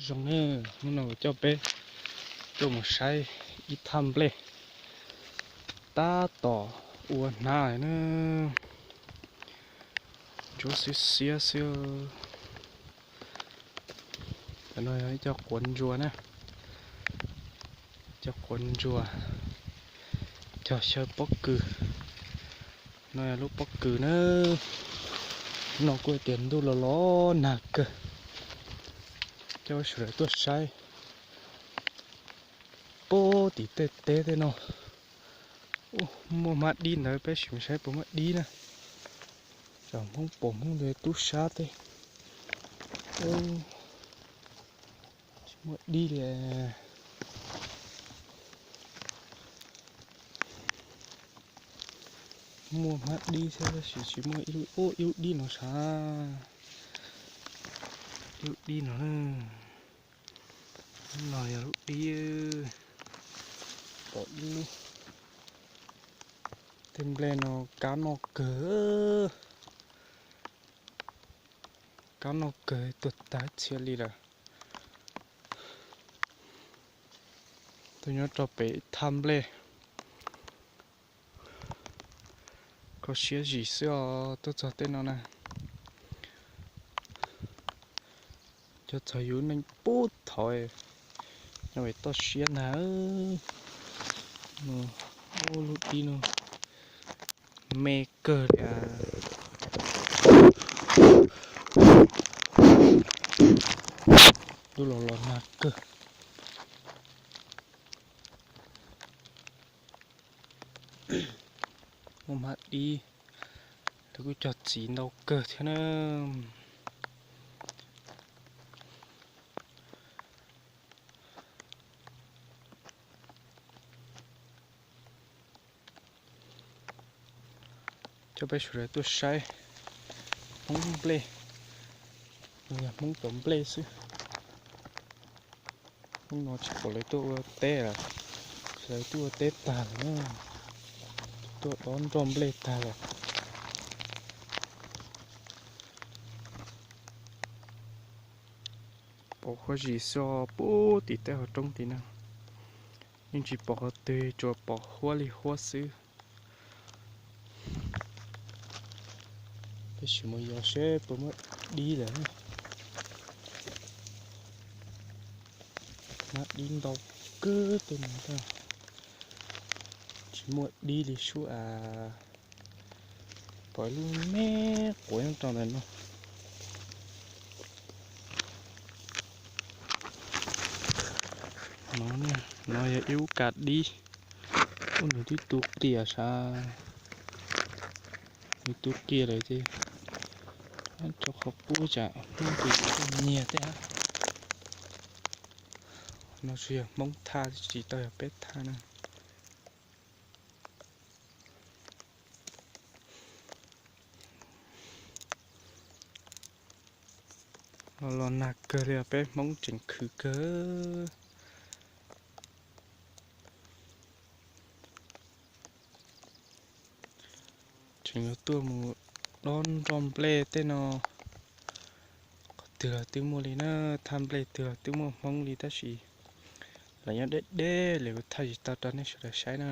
Zoo na, hnub no coj peb tuaj mus saib ib thaj nplej tab tom ua hnav na, ntsuab xiab xiab xwb. Cov no yog ib co quav ntsuas na, co quav ntsuas, cog xyaw pob kws. No yog lub pob kws na. Hnub no kuj tias ntuj los los nag kawg, coj sawv daws tuaj saib. Puag tim tej teb tej no muaj hmab dib ntawd, peb sim mus saib puas muaj dib na. Tsam Hmoob pom Hmoob li tub sab tej, tsis muaj dib li. Muaj hmab dib thiab tab sis tsis muaj ib lub, ib lub dib no sav. Ib lub dib no, no yog lub dib, pom ib lub. Tej nplej no kab noj kawg, kab noj kawg tuag tag txhia li lawm. Tuaj nyob rau pem ib thaj nplej, kho siab zim xwb os, tuaj txog tej no na. Cov txog yus neej pub thaum nyob pem toj siab ntag. Ub, lub dib no me kawg li. Ntuj los los nag kawg. Muaj hmab dib, lawv kuj cog txiv ntau kawg thiab na. Coj peb sawv daws tuaj saib Hmoob nplej, yog Hmoob cov nplej xwb. Hnub no tsis pom lawv tuaj ua teb lawm, lawv tuaj ua teb tag lawm, tuaj dob nroj nplej tag lawm. Pom huab zim xwb os, puag tim tej hav roob tim no, yeej tsis pom qhov twg, tsuas pom huab li huab xwb. Peb sim mus yos seb puas muaj dib lawm. Hmab dib ntau kawg tej no, tsis muaj dib li sub as. Pom ib lub me quav nyob rau ntawm no. No, no yog ib lub kas dib, ub nws twb tu kiag sav, nws tu kiag lawm ces rau qhov pub tsam Hmoob tus nyiag tej. No tsuas yog Hmoob thaj tsis tau yog peb thaj na. Los los nag kawg li, peb Hmoob tseem khwv kawg. Tseem yuav tuaj mus dob nroj nplej tej no, qhov twg los twb muaj li na, thaj nplej twg los twb muaj Hmoob li tab sis los nyob deb deb li, kuv thaij tsis tau rau nej sawv daws saib na.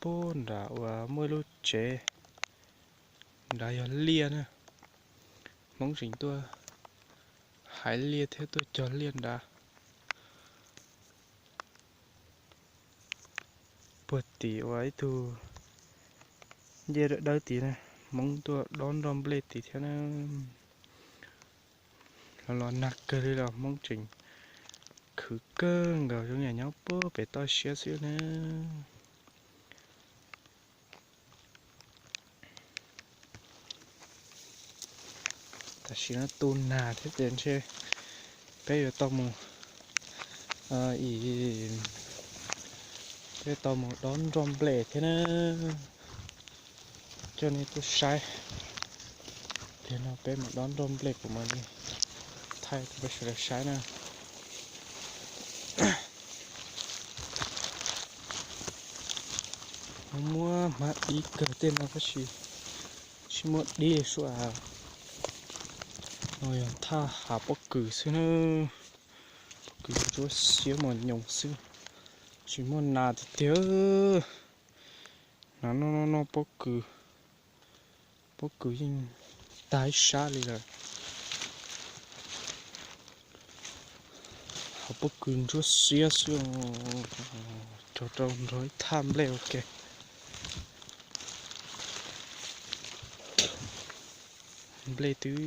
Puag nram uas muaj ib lub tsev nrad yog liaj na, Hmoob tseem tuaj haiv liaj thiab tuaj cog liaj nrad. Puag tim uas ib tug ncej dawb dawb tid na, Hmoob tuaj dob nroj nplej tid thiab na. Los los nag kawg li los Hmoob tseem khwv kawg nkaus, zoo yam nyob puag pem toj siab xwb na. Tam sim no tu nag thiab ces ntshe peb yuav tau mus, peb yuav tau mus dob nroj nplej thiab na. Coj nej tuaj saib, tiam no peb mus dob nroj nplej kuv mam li thaij rau peb sawv daws saib na. Muaj hmab dib kawg tej no tab sis tsis Muaj dib sua. No yog thaj hav pob kws xwb na. Pob kws ntsuab xiab mos nyoos xwb, tsis muaj nas tiag tiag. Nas noj noj noj pob kws, pob kws yeej tag ib sab li lawm. Hav pob kws ntsuab xiab xwb, cog rau nrog ib thaj nplej ua ke. Nplej twb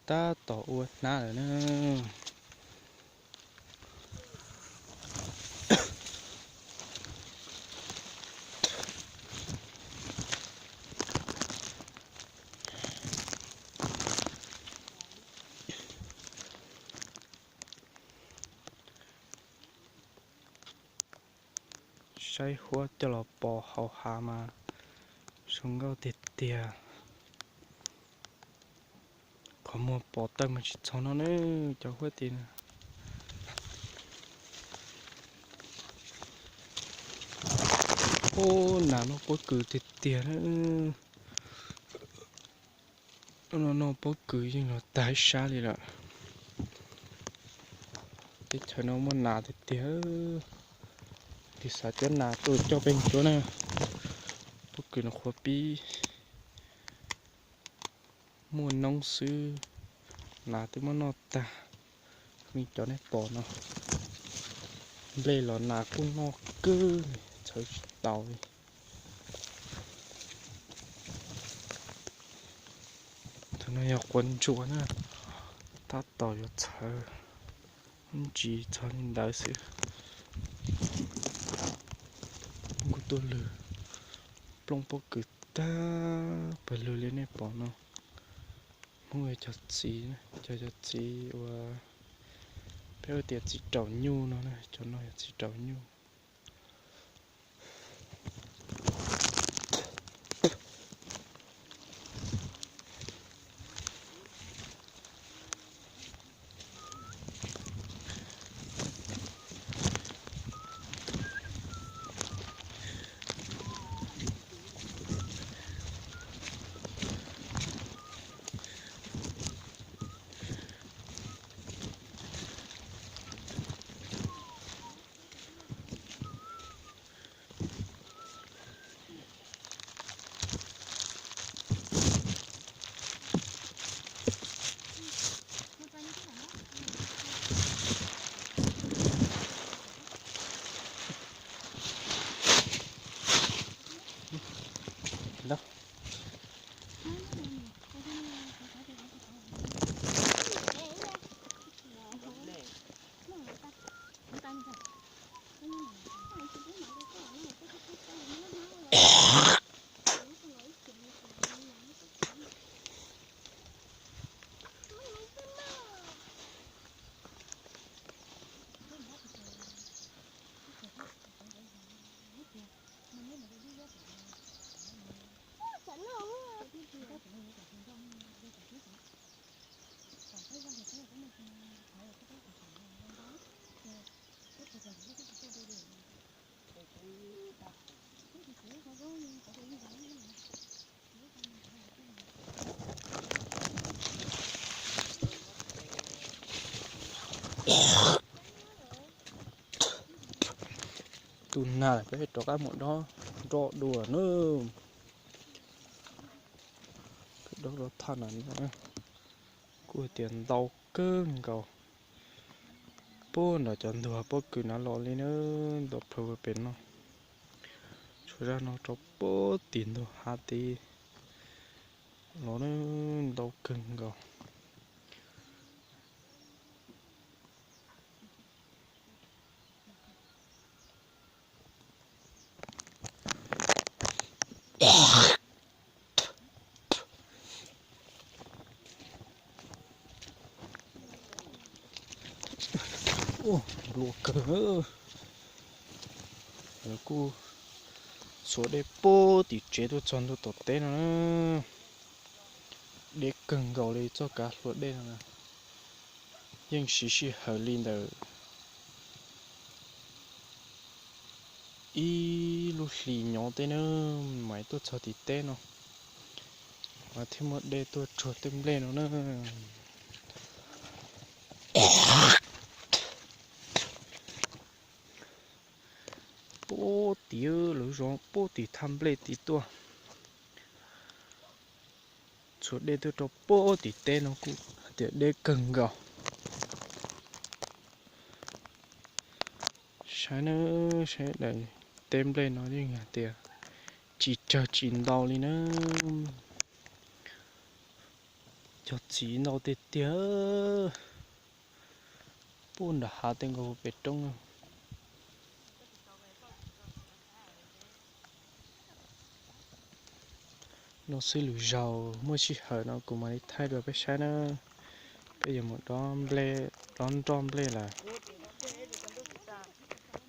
tab tom ua hnab lawm na. Saib huab coj los pos hauv hav mas zoo nkauj tiag tiag. Qhov muag pos tawg mas tsis txog no ne, cov huab tid na. Ub, nas noj pob kws tiag tiag na. Noj noj pob kws yeej los tag ib sab li lawm. Teb chaws no muaj nas tiag tiag. Tig xav cov nas tuaj coj peb cuab na. Pob kws no qhuav pib muaj noob xwb, nas twb muab noj tag. Li cov nej pom no, nplej los nas kuj noj kawg, txhawv tsis tau li. Tus no yog quav ntsuas na, tab tom yuav txhawv, ntsis txog li ntawd xwb. Nkuj tuaj lwg plooj pob kws tag pawg lug li nej pom no. Hmoob cog txiv, cog cov txiv uas peb hu tias txiv raum nyuj no, cov no yog txiv raum nyuj. Tus nag peb rov qab mus dob nroj dua na. Peb dob rau thaj no kuj tias ntau kawg nkaus. Puag nram cov ntug pob kws no los li na, ntau plhawv pem no. Tshuav zaj no rau puag tim ntug hav tid los na, ntau kawg nkaus. Nplua kawg. Lawv kuj xuas dej puag tim tsev tuaj txog ntua tom teb no na. Deb kawg nkaus li txoj kav hlua dej no na. Yeej siv sij hawm li ntawm ib lub hlis nyob teb na, mam tuaj txog tim teb no. Mas thiaj muaj dej tuaj tsuag tej nplej no na. Puag tim lawv zov puag tim thaj nplej tid tuaj. Txhua dej tuaj rau puag tim teb no kuj hais tias deb kawg nkaus. Saib na, saib daim teb nplej no yeej hais tias tsis tsawg tsis ntau li na. Cog txiv ntau tiag tiag. Puag nram hav tej nkaus pem roob. No xwb, lwm zaus muaj sij hawm no kuv mam li thaij rau peb saib na. Peb yuav mus dob nroj nplej lawm.